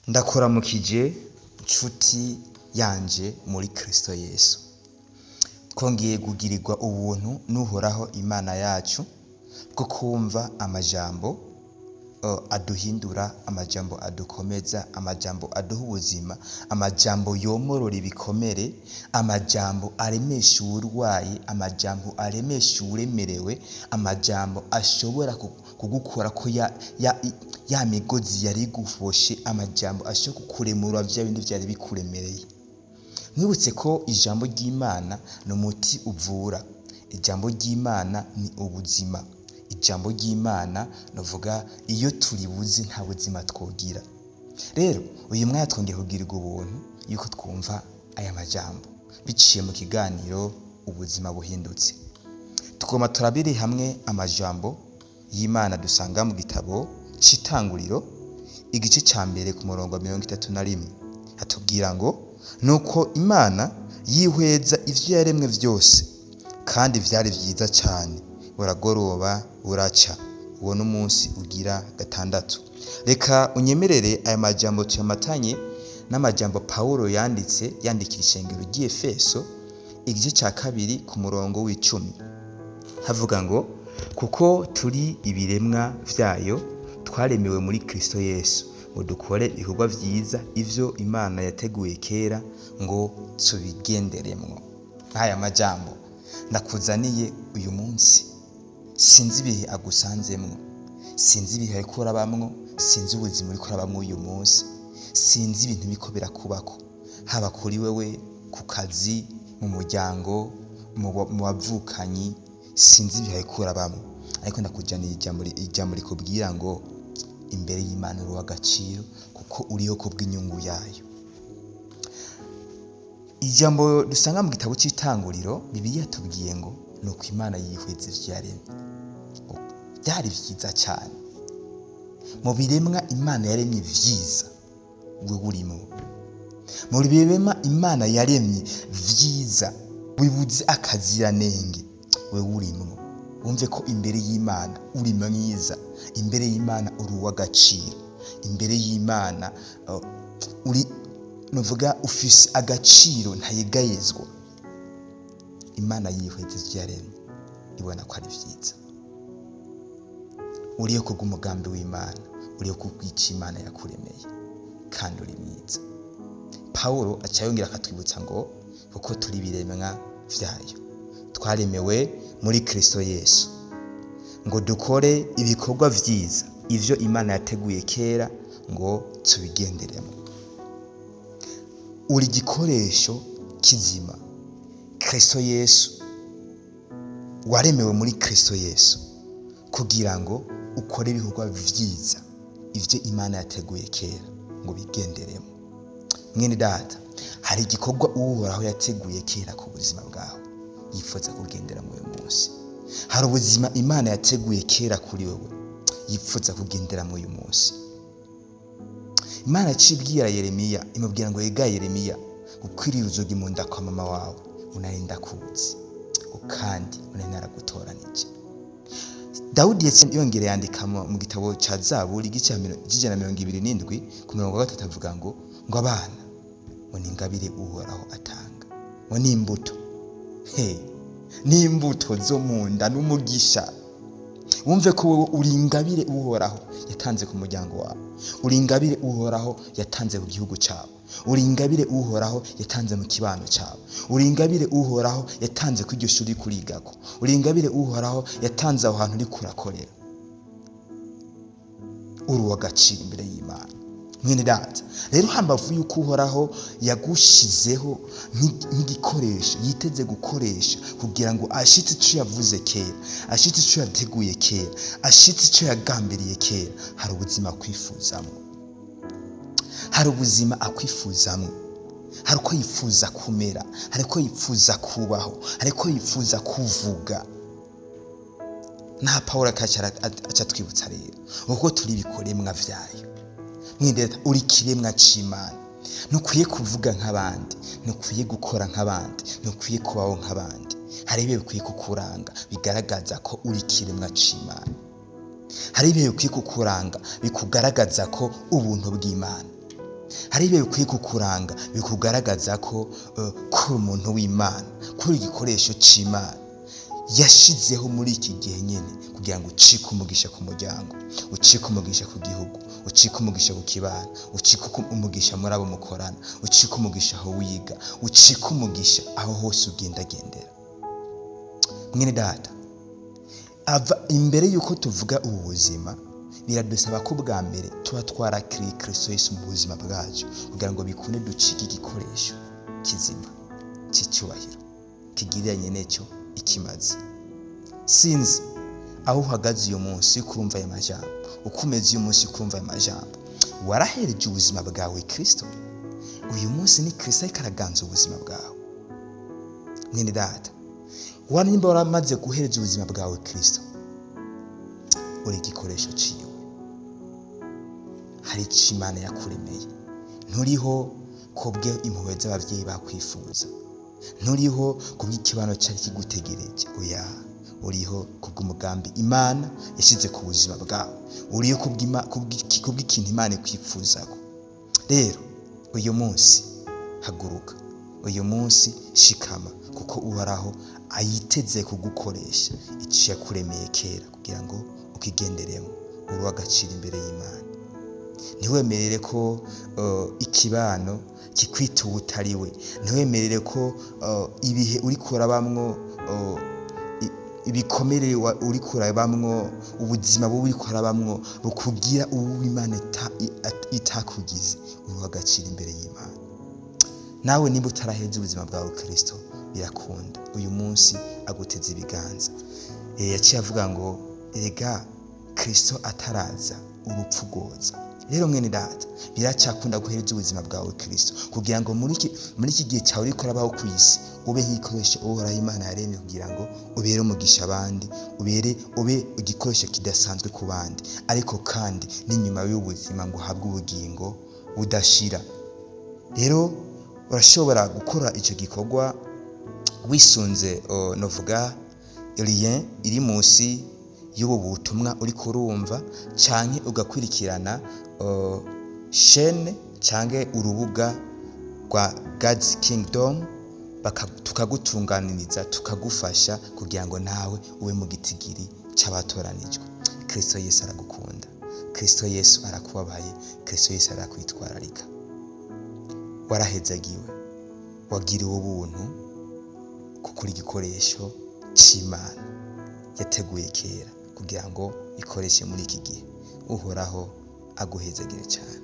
Ndakuramukije nshuti yanje muri Kristo Yesu. Twongeye kugirirwa ubuntu n'Uhoraho Imana yacu bwo kumva amajambo aduhindura, amajambo adukomeza, amajambo aduha ubuzima, amajambo yomorora ibikomere, amajambo aremesha uwurwaye, amajambo aremesha uwuremerewe, amajambo ashobora kugukurako ya migozi yari iguboshe, amajambo ashobora kukuremura vya bindi vyari bikuremereye. Mwibutse ko ijambo ry'Imana ni umuti uvura, ijambo ry'Imana ni ubuzima, ijambo ry'Imana novuga iyo turibuze nta buzima twogira. Rero uyu mwanya twongeye kugirirwa ubuntu yuko twumva aya majambo biciye mu kiganiro Ubuzima buhindutse. Tugomba turabire hamwe amajambo y'Imana dusanga mu gitabo c'Itanguriro, igice ca mbere ku murongo wa 31. Hatubwira ngo: "Nuko Imana yihweza ivyo yaremwe vyose, kandi vyari vyiza cane. Buragoroba buraca, uwo n'umunsi ugira gatandatu." Reka unyemerere aya majambo tuyamatanye n'amajambo Pawulo yanditse yandikira ishengero ry'Efeso, igice ca kabiri ku murongo w'icumi. Havuga ngo: "Kuko turi ibiremwa vyayo, twaremewe muri Kristo Yesu ngo dukore ibikorwa vyiza, ivyo Imana yateguye kera ngo tubigenderemwo." Nk'aya majambo ndakuzaniye uyu munsi, sinzi ibihe agusanzemwo, sinzi ibihe uriko urabamwo, sinzi ubuzima uriko urabamwo uyu munsi, sinzi ibintu biriko birakubako, haba kuri wewe, ku kazi, mu muryango, mu bavukanyi, sinzi ibihe uriko urabamwo, ariko ndakuzaniye ijambo rikubwira ngo imbere y'Imana uri uw'agaciro kuko uriho kubw'inyungu yayo. Ijambo dusanga mu gitabo c'Itanguriro, Bibiliya yatubwiye ngo nuko Imana yihweza ivyo yaremye, vyari vyiza cane. Mu biremwa Imana yaremye vyiza, wewe urimwo. Mu biremwa Imana yaremye vyiza bibuze akaziranenge, wewe urimwo. Wumve ko imbere y'Imana uri mwiza, imbere y'Imana uri uw'agaciro, imbere y'Imana uri novuga ufise agaciro ntayegayezwa. Imana yihweza ivyo yaremye ibona ko ari vyiza. Uriho kubw'umugambi w'Imana, uriho kubw'ico Imana yakuremeye, kandi uri mwiza. Pawulo aca yongera akatwibutsa ngo kuko turi ibiremwa vyayo, twaremewe muri Kristo Yesu ngo dukore ibikorwa vyiza, ivyo Imana yateguye kera ngo tubigenderemo. Uri igikoresho kizima. Kristo Yesu, waremewe muri Kristo Yesu kugira ngo ukore ibikorwa vyiza, ivyo Imana yateguye kera ngo bigenderemo. Mwene data, hari igikorwa Uhoraho yateguye kera ku buzima bwawe yifuza kugendera muri uyu munsi. Hari ubuzima Imana yateguye kera kuri wewe yifuza kugendera muri uyu munsi. Imana yaciye ibwira Yeremiya, imubwira ngo: "Ega Yeremiya, ukwiriye uruzogi mu nda kwa mama wawe unari ndakuzi, kandi unari naragutoranije." Dawudi yongera yandika mu gitabo ca Zaburi, igice c'127 ku murongo wa 3, avuga ngo abana ngo ni ingabire Uhoraho atanga, ngo ni imbuto, he n'imbuto zo mu nda n'umugisha. Wumve ko wewe uri ingabire Uhoraho yatanze ku muryango wawe, uri ingabire Uhoraho yatanze ku gihugu cyawe, uri ingabire Uhoraho yatanze mu kibano cyawe, uri ingabire Uhoraho yatanze ku iryo shuri uriko urigako, uri ingabire Uhoraho yatanze aho hantu uriko urakorera. Uri uw'agaciro imbere y'Imana. Mwene data rero, hambavu yuko Uhoraho yagushizeho nk'igikoresho yiteze gukoresha kugira ngo ashitse ico yavuze kera, ashitse ico yateguye kera, ashitse ico yagambiriye kera, hari ubuzima akwifuzamwo, hari ubuzima akwifuzamwo, hari uko yifuza kumera, hari uko yifuza kubaho, hari uko yifuza kuvuga. Nta Pawulo aca atwibutsa rero kuko turi ibikoremwa vyayo. Mwene, uri ikiremwa c'Imana. Ntukwiye kuvuga nk'abandi, ntukwiye gukora nk'abandi, ntukwiye kubaho nk'abandi. Hari ibihe bikwiye kukuranga bigaragaza ko uri ikiremwa c'Imana. Hari ibihe bikwiye kukuranga bikugaragaza ko ubuntu bw'Imana. Hari ibihe bikwiye kukuranga, bikugaragaza ko ko uri umuntu w'Imana, ko uri igikoresho c'Imana yashizeho muri iki gihe nyene, kugira ngo ucike umugisha ku muryango, ucike umugisha ku gihugu, ucike umugisha ku kibano, ucike umugisha muri abo mukorana, ucike umugisha aho wiga, ucike umugisha aho hose ugendagendera. Mwene data, ava imbere yuko tuvuga ubu buzima, biradusaba ko bwa mbere tuba twarakiriye Kristo Yesu mu buzima bwacu, kugira ngo bikunde ducike igikoresho kizima cy'icyubahiro kigiriranye n'icyo ikimaze. Sinzi aho uhagaze uyu munsi kurumva aya majambo, uko umeze uyu munsi kurumva aya majambo. Warahereje ubuzima bwawe Kristo? Uyu munsi ni Kristo ariko araganza ubuzima bwawe. Mwene data, nimba waramaze guhereza ubuzima bwawe Kristo, uri igikoresho ciwe. Hari ico Imana yakuremeye. Nturiho kubwe impuhwe z'abavyeyi bakwifuza, nturiho kubw'ikibano cari kigutegereje. Oya, uriho kubw'umugambi Imana yashize ku buzima bwawe, uriho kubw'ikintu Imana ikwifuzako. Rero uyu munsi haguruka, uyu munsi shikama, kuko Uhoraho ayiteze kugukoresha ico yakuremeye kera kugira ngo ukigenderemo. Uri uw'agaciro imbere y'Imana. Ntiwemerere ko ikibano kikwita uwutari we. Ntiwemerere ko ibihe uriko urabamwo, ibikomere uriko urabamwo, ubuzima bubi uriko urabamwo bukugira uwo Imana itakugize. Uri uw'agaciro imbere y'Imana. Nawe nimba utaraheza ubuzima bwawe Kristo, birakunda uyu munsi aguteze ibiganza. Yaciye avuga ngo erega Kristo ataraza urupfu rwoza. Rero mwene data, biracakunda guhereza ubuzima bwawe Kristo, kugira ngo muri iki gihe cyawe uriko urabaho ku isi ube nk'igikoresho Uhoraho Imana yaremye, kugira ngo ubere umugisha abandi, ube igikoresho kidasanzwe ku bandi, ariko kandi n'inyuma y'ubuzima ngo uhabwe ubugingo budashira. Rero urashobora gukora ico gikorwa wisunze novuga lien iri munsi y'ubu butumwa uriko urumva, canke ugakurikirana chaîne canke urubuga rwa God's Kingdom, tukagutunganiriza, tukagufasha kugira ngo nawe ube mu gitigiri c'abatoranijwe. Kristo Yesu aragukunda, Kristo Yesu arakubabaye, Kristo Yesu arakwitwararika. Warahezagiwe, wagiriwe ubuntu kuko uri igikoresho c'Imana yateguye kera kugira ngo ikoreshe muri iki gihe. Uhoraho aguhezagire cyane.